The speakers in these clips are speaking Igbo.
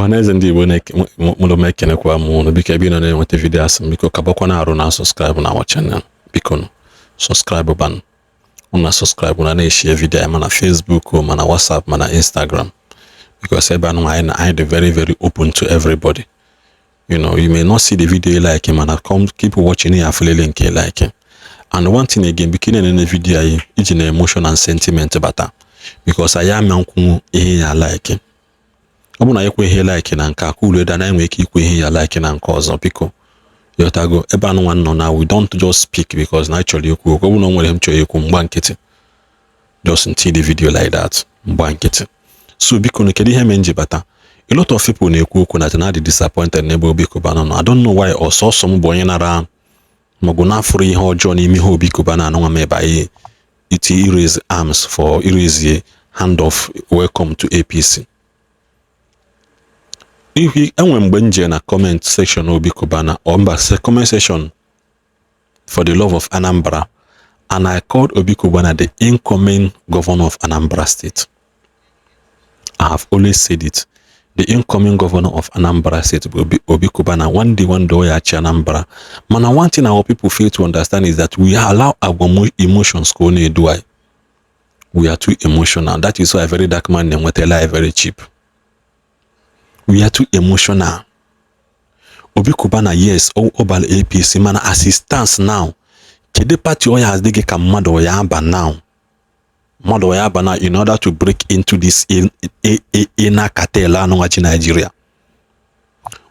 Ọhaneze ndị Igbo mụrụ m, ekenekwa m ụnụ. Biko, ebe ị nọ na-enweta video asị m, biko kabakwa na-arụ na subscribe na our channel. Biko nụ, subscribe ban ụnụ na subscribe na na-eshare video anyị, ma na Facebook o, ma na WhatsApp, ma na Instagram, because ebe anụ anyị na anyị dị very very open to everybody. You may not see the video you like, mana come keep watching ya, afụlele nke you like. And one thing again, biko, ị na-enene video anyị iji na emotion and sentiment bata, because anyị ama nkwunwu ihe ya like. Ọ bụ na anyị kwe ihe like na nke a ka ulu ede, na anyị nwere ike ikwe ihe ya like na nke ọzọ. Biko, yọtago ebe anụ nwa nọ na we don't just speak because na anyị chọrọ ikwu okwu. Ọ bụ na o nwere m chọrọ ikwu, mgba nkịtị, just until the video like that, mgba nkịtị. So biko na kedu ihe mere m ji bata? A lot of people na-ekwu okwu na dị disappointed n'ebe Obi Cubana nọ. I don't know why. Ọsọsọ m bụ onye nara maọbụ na-afụrụ ihe ọjọọ n'ime ihe Obi Cubana anụnwa m ebe anyị iti raise arms for raise hand of welcome to APC. Ihu enwe mgbe m jee na comment section Obi Cubana or mba, comment section for the love of Anambra, and I called Obi Cubana the incoming governor of Anambra State. I have always said it, the incoming governor of Anambra State bụ Obi Cubana. One day, one day, ọ ya achị Anambra. Mana one thing our people fail to understand is that we allow our emotions ka ọ na-edu anyị. We are too emotional. That is why Very Dark Man na-enwetala anyị very cheap. We are too emotional. Obi Cubana, yes, ọ bara APC, mana as it stands now, kedu party ọ ya adị gị ka mmadụ ọ ya aba now, mmadụ ọ ya aba now in order to break into this inner cartel anụnwachi Nigeria?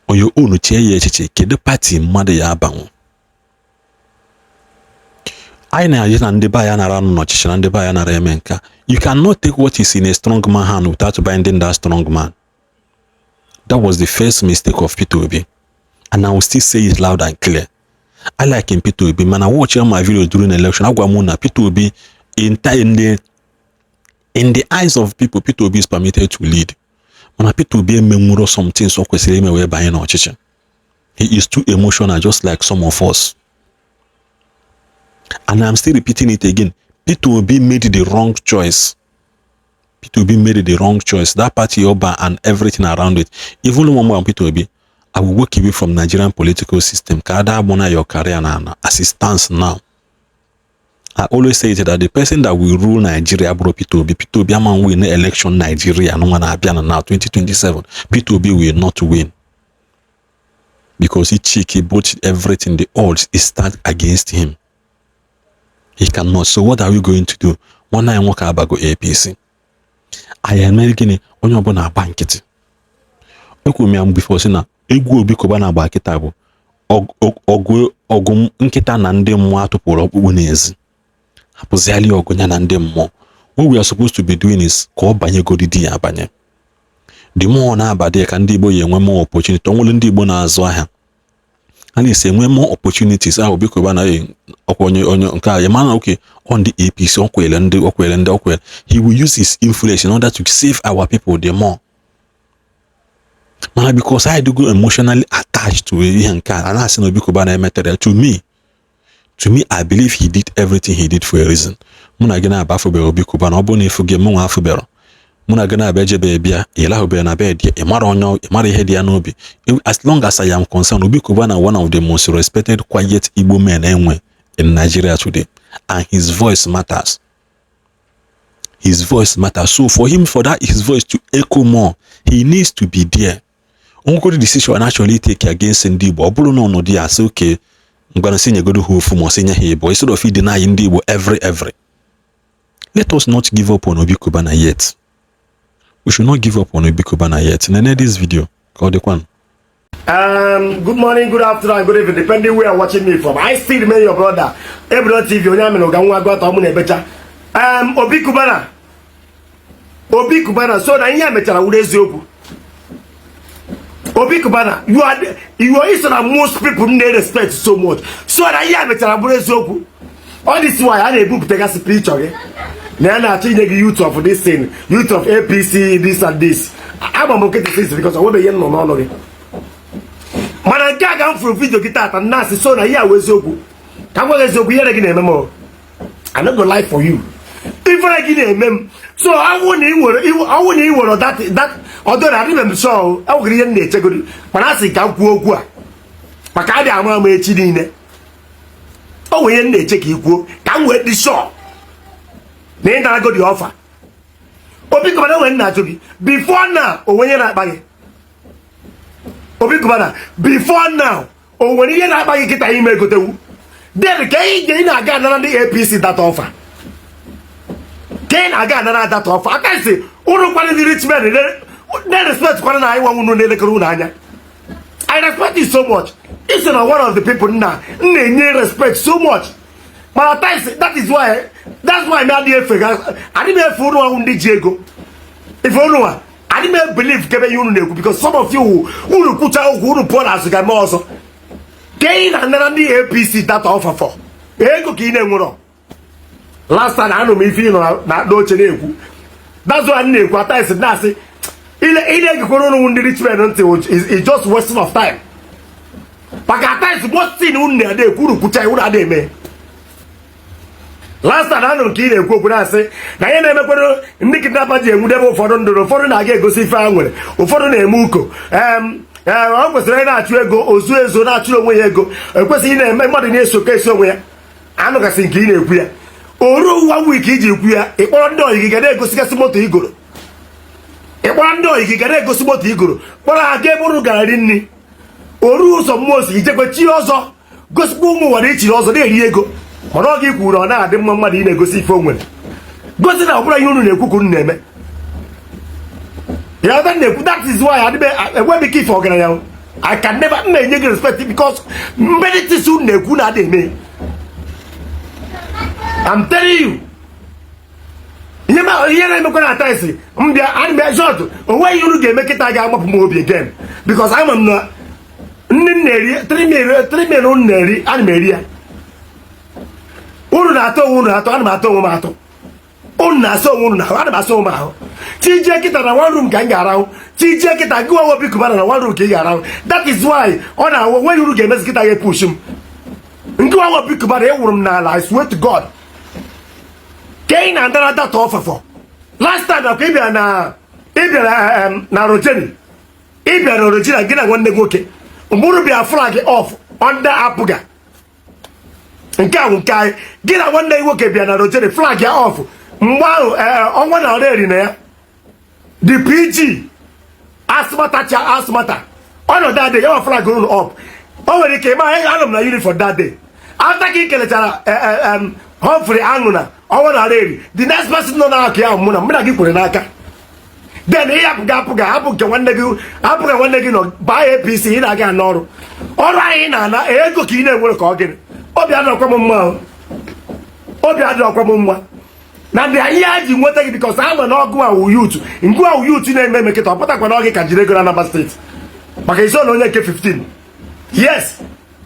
Onye unu chee ya echiche, kedu party mmadụ ya abanwu? Anyị na-aji na ndị be anyị nara anụ n'ọchịchị, na ndị be anyị nara eme nka. You cannot take what is in a strong man hand without binding that strong man. That was the first mistake of Peter Obi, and I will still say it loud and clear. I like him, Peter Obi, mana watch my video during election, agwa m na Peter Obi, in the eyes of people, Peter Obi is permitted to lead, mana Peter Obi emenwuro some things o kwesịrị ime wee banye n'ọchịchị. He is too emotional, just like some of us. And I'm still repeating it again, Peter Obi made the wrong choice. Peter Obi made the wrong choice. That party Oba and everything around it. Even one more, Peter Obi, I will walk away from Nigerian political system. Ka ada agbona your career na as it stands now. I always say it that the person that will rule Nigeria bụrụ Peter Obi. Peter Obi ama win election Nigeria no one na-abịa na now 2027. Peter Obi will not win because he cheeky both everything, the odds is stacked against him. He cannot. So what are we going to do? Nwanne anyị nwoke abago APC. Anyị eme gịnị? Onye ọbụla agba nkịtị. Ekwuru m ya before sị na egwu Obi Cubana agba kịta bụ ọgụ ọgụ nkịta na ndị mmụọ atụpụrụ ọkpụkpụ n'ezi. Hapụziali ọgụ ya na ndị mmụọ. What we are supposed to be doing is ka ọ banyegodi di ya abanye. The more ọ na-aba dị ka ndị Igbo ya enwe more opportunity. O nwere ndị Igbo na-azụ ahịa a na-esi enwe more opportunities ahụ. Obi Cubana ọkwa onye nke a ya mana oke ọ ndị APC ọ kwere ndị ọ kwere ndị ọ kwere. He will use his influence in order to save our people the more. Mana because I do go emotionally attached to ihe nke a na-asị na Obi Cubana emetere, to me, I believe he did everything he did for a reason. Mụ na gị na-aba afụbere Obi Cubana. Ọ bụrụ na ịfụ gị, mụ nwa afụbere. Mụ na gị na-abịa ejebe bịa ịlahụbere na bed ya, ị mara onye, ị mara ihe dị ya n'obi. As long as I am concerned, Obi Cubana, one of the most respected quiet Igbo men enwe in Nigeria today, and his voice matters. His voice matters. So for him, for that his voice to echo more, he needs to be there. Onwekọrọ decision actually take against ndị Igbo, ọ bụrụ na ọnọdụ ya asị oke ngwana sị nyegodo ha ofu ma ọ sị nye ha ịbụ, instead of deny ndị Igbo every. Let us not give up on Obi Cubana yet. We should not give up on Obi Cubana yet. Nene this video ka ọ dịkwanụ. Good morning, good afternoon, and good evening, depending where you're watching me from. I still remain your brother, Ebro TV, onye amị na ụga nwa agụata ọmụ na-ebecha. Obi Cubana, Obi Cubana, so na ihe a mechara wuru eziokwu. Obi Cubana, you are iso na most people na respect so much. So na ihe a mechara bụrụ eziokwu. All this why a na-ebupụtagasị picture gị na ya na-achọ inye gị youth of this thing, youth of APC, this and this. Agba m nkịtị since because ọ nwebeghị ihe m nọ n'ọnụ gị. Mana nke a ka m fụrụ video gị tata na-asị so na ihe a wụ eziokwu. Ka m gwa gị eziokwu, ihere gị na-eme m o. I no go lie for you. Ifere gị na-eme m. So awụ na ị nwere, awụ na ị nwere that ọdọ na adịbe m sure. Enwere ihe m na-echegoro, mana a sị ka m kwuo okwu a maka adị ama ama echi niile. O nwere ihe m na-eche ka ị kwuo ka m wee dị sure na ị narago dị offer. Obi Cubana, nwere nna ajụ gị before now, onwe ihe na-akpa gị? Obi Cubana, before now, o nwere ihe na-akpa gị kịta ime egotewu? Then ka ị na-aga anara ndị APC that offer, ka ị na-aga anara that offer aka isi ụnụ kwana ndị rich men na-respect kwana na anyị nwa unu na-elekọrọ unu anya. I respect you so much. Isi na one of the people nna m na-enye respect so much, mana times that is why, that's why m adịghị efe ga, adịghị m efe ụnụ ahụ ndị ji ego ife ụnụ a. Adịghị m believe kebe ihe unu na-ekwu, because some of you, unu kwucha okwu, unu pụọ na azụ ga mee ọzọ. Ka ị na-anara ndị APC that offer for ego ka ị na-enwerọ. Last time anụ m ife ị nọ na n'oche na-ekwu. That's why m na-ekwu at times, na-asị ile na-egekwara ụnụ ndị rich men ntị is just wasting of time, maka at times most thing unu na-ede ekwu, unu kwucha, unu ada eme. Last time anụrụ ka ị na-ekwu okwu, na-asị na ihe na-emekwara ndị kidnapper ji enwudebe ụfọdụ ndụ na ụfọdụ na-aga egosi ife ha nwere, ụfọdụ na-eme uko. Ee, ọ kwesịrị ị na-achụ ego ozu ezo, na-achụrụ onwe ya ego. Ekwesịghị ị na-eme mmadụ na-eso ka esi onwe ya. Anụgasị nke ị na-ekwu ya oru one week iji kwu ya, ịkpọrọ ndị oyi gị ga na-egosigasị moto igoro. Ịkpọrọ ndị oyi gị ga na-egosi moto igoro, kpọrọ ha ga ebe unu gara ri nri oru ụzọ mmụọ si ijekwe chi ọzọ, gosikwa ụmụ ụwa na ichiri ọzọ na-eri ego. Mana ọ gị kwuru na ọ na-adị mma mmadụ ị na-egosi ife o nwere, gosi na ọ bụrụ ihe unu na-ekwu ka unu na-eme ya. Ọta na-ekwu, that is why adịbe enweghị m ike ife ọgaranya o. I can never. M na-enye gị respect because many things unu na-ekwu na adị eme. I'm telling you, ihe ma ihe na-emekwa na taisi mbịa ana m short. O nweghị unu ga-eme kịta ga-agbapụ m obi again, because ama m na ndị m na-eri 3 million unu na-eri, ana m eri ya. Unu na-atọ onwe unu atọ, ana m atọ onwe m atọ. Unu na-asa onwe unu n'ahụ, ana m asa onwe m ahụ. Tijie kịta na one room ka m ga-arahụ. Tijie kịta gị nwa Obi Cubana na one room ka ị ga-arahụ. That is why ọ na-awụ nweghị uru ga-emezi kịta ga-epush m. Nke nwa Obi Cubana, ewuru m n'ala. I swear to God, ka ị na-adara that offer for last time nakwa ị bịara na ị bịara na Rojenny, ị bịara na Rojenny, gị na nwanne gị nwoke mgbụrụ bịa flag off under APGA. Nke a bụ nke anyị. Gị na nwanne gị nwoke bịa na Rojenny flag ya off. Mgbe ahụ ọnwa na eri na ya the PG asmata cha asmata ọnọdụ that day ya wa flag unu up. O nwere ike ịma anọ m na uniform that day. After ka ị kelechara Humphrey aṅụ na ọnwa na eri, the next person nọ n'akụ ya mụ na gị kwere n'aka. Then ị hapụ gị apụ ga hapụ nke nwanne gị, hapụ ka nwanne gị nọ baa APC. Ị na-aga n'ọrụ ọrụ anyị na-ana ego ka ị na-enwere ka ọ gịnị. Obi adịrọkwa m mma o. Obi adịrọkwa m mma na ndị ihe a ji nweta gị, because ama na ọgụ awụ youth ngụ awụ youth na-eme eme kịta. Ọ pụtakwa na ọ gị ka jiri ego na Anambra Steeti, maka iso na onye nke 15. Yes,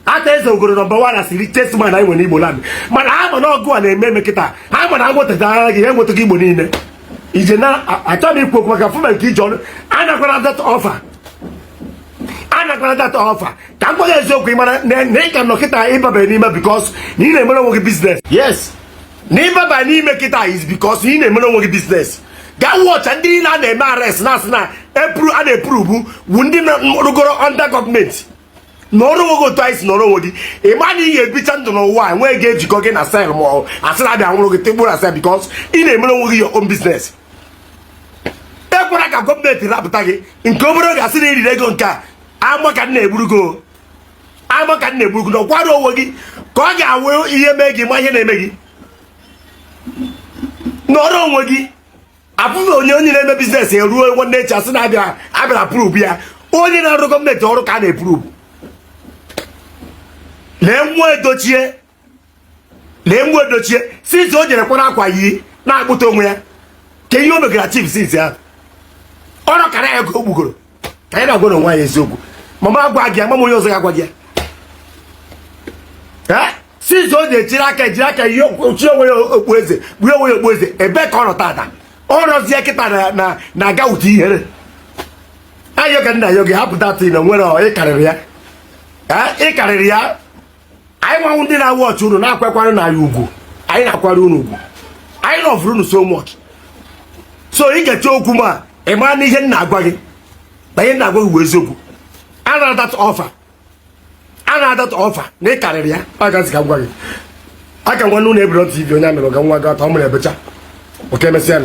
ata eze ogoro number 1 as richest man anyị nwere n'Igbo land. Mana ha ma na ọgụ a na-eme eme kịta, ha ma na nwetachara gị, ha enwetaghị Igbo niile ije na. Achọghị m ikwu okwu maka fụma nke ije ọrụ. Anakwara that offer, anakwara that offer. Ka m gwa gị eziokwu, ị mara na ị ka nọ kịta ịbaba n'ime because na ị na-emere onwe gị business. Yes, na ịbaba n'ime kịta is because na ị na-emere onwe gị business. Gaa wọcha ndị niile a na-eme arrest, na-asị na epuru a na-epurubu wu ndị rụgoro under gọọmenti. Nọrọ onwe gị otu anyị si nọrọ onwe gị. Ị ma na ị ga-ebicha ndụ n'ụwa a, enweghị ga-ejikọ gị na cell ma ọ asị na abịa nwụrụ gị tigbuo na cell, because ị na-emere onwe gị your own business. Ekwela ka gọọmenti rapụta gị nke obere oge asị na iriri ego. Nke a ama ka m na-egburu gị o. Ama ka m na-egburu gị. Nọkwara onwe gị ka ọ ga-awụ ihe mee gị ma ihe na-eme gị. Nọrọ onwe gị. Abụghị onye na-eme business eruo nwanne echi asị na abịara abịara prove ya. Onye na-arụ gọọmenti ọrụ ka a na-eprove. Lee nwa Edochie, lee nwa Edochie. Since o jere kwara akwa yi na-akpụta onwe ya ka ihe o megara chief, since ahụ ọrụ kara ya ka o gbugoro. Ka anyị na-agwa n'onwe anyị eziokwu, mama agwa gị ama m onye ọzọ ga-agwa gị ya. Since o ji ejiri aka ejiri aka ihe ochie onwe ya okpu eze, kpuo onwe ya okpu eze, ebe ka ọ nọ tata? Ọ rọzie kịta na na na-aga ụtụ ihere ayọ ka nna ya gị hapụ datin na nwere ị karịrị ya. Ị karịrị ya. Anyị nwanwụ ndị na-awụ ọchị unu na-akwakwara na anyị ugwu, anyị na-akwara unu ugwu. Anyị Love unu so much. So ị ga-eche okwu m a, ị mara na ihe m na-agwa gị, na ihe m na-agwa gị bụ eziokwu. Anara that offer, anara that offer, na ị karịrị ya. Ọ gazi ka m gwa gị aka. Nwanne ụlọ Ebiro TV, onye a mere ọga nwa gị atọ ọ mụrụ ebecha oke. Emesịa.